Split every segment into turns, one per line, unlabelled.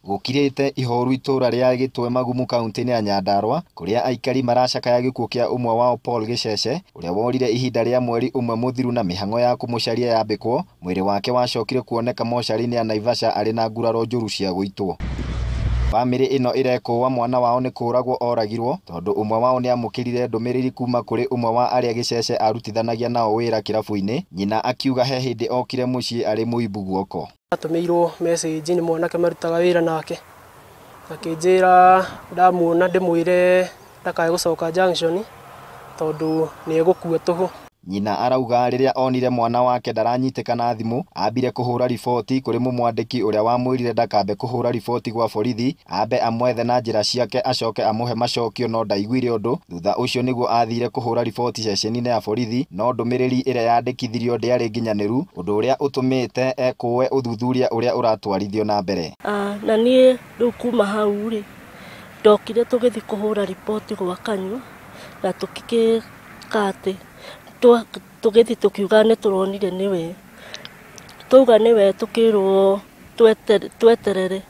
Gũkirĩte ihoru itũra rĩa Gĩtwe Magumu kaunti-inĩ ya Nyandarua kũrĩa aikari maracakaya gĩkuũ kĩa ũmwe wao Paul Gĩcece ũrĩa worire ihinda rĩa mweri ũmwe mũthiru na mĩhang'o ya kũmũcaria yambĩkwo. Mwĩrĩ wake wacokire kuoneka mocarĩ-inĩ ya Naivasha arĩ na nguraro njũru cia gũitwo. Bamĩrĩ ĩno ĩrekũa mwana wao nĩ kũragwo oragirwo tondũ ũmwe wao nĩamũkĩrire ndũmĩrĩri kuma kũrĩ ũmwe wa arĩa Gĩcece arutithanagia nao wĩra kĩrabu-inĩ, nyina akiuga he hĩndĩ okire mũciĩ arĩ mũimbu guoko.
Atũmĩirwo message nĩ mwanake marutaga wĩra nake akĩnjĩra ndamuona ndĩmwĩre ndakae gũcoka junction tondũ nĩ egũkua tũhũ.
Nyina arauga rĩrĩa onire mwana wake ndaranyitĩkana thimũ ambire kũhũra riboti kũrĩ mũmwandĩki ũrĩa wamwĩrire ndakambe kũhũra riboti gwa borithi ambe amwethe na njĩra ciake acoke amũhe macokio no ndaiguire ũndũ. Thutha ũcio nĩguo athire kũhũra riboti ceceni-inĩ ya borithi no ndũmĩrĩri ĩrĩa yandĩkithirio ndĩarĩ nginyanĩru, ũndũ ũrĩa ũtũmĩte ekũe ũthuthuria ũrĩa ũratwarithio na mbere.
Na niĩ rĩu kuma hau rĩ ndokire tũgĩthiĩ kũhũra riboti gwa Kanyua na tũgĩka atĩ tũgĩthiĩ tũkiuga nĩ tũronire nĩwe, twauga nĩwe tũkĩrwo tweterere.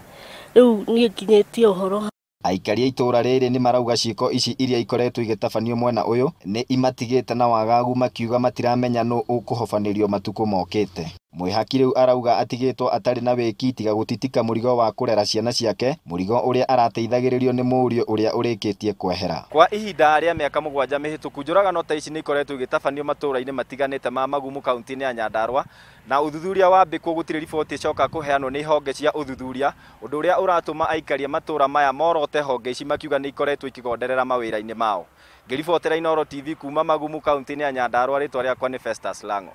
Rĩu niĩ nginyĩtie ũhoro.
Aikari a itũra rĩrĩ nĩ marauga ciĩko ici iria ikoretwo igĩtabanio mwena ũyũ nĩ imatigĩte na wagagu makiuga matiramenya nũ ũkũhobanĩrio matukũ mokĩte. Mwĩhaki rĩu arauga atigĩtwo atarĩ na wĩki tiga gũtitika mũrigo wa kũrera ciana ciake, mũrigo ũrĩa arateithagĩrĩrio nĩ mũriũ ũrĩa ũrĩkĩtie kwehera. Kwa ihinda rĩa mĩaka 7 mĩhĩtũku njũragano ta ici nĩ ikoretwo igĩtabanio matũũra-inĩ matiganĩte ma Magumu kaunti-inĩ ya Nyandarua, na ũthuthuria wambĩkwo gũtirĩ riboti ĩcoka kũheanwo nĩ honge cia ũthuthuria, ũndũ ũrĩa ũratũma aikari a matũũra maya morote honge ici makiuga nĩ ikoretwo ikigonderera mawĩra-inĩ mao. Ngĩribotera Inooro TV kuma Magumu kaunti-inĩ ya Nyandarua, rĩtwa rĩakwa nĩ Festus Lango.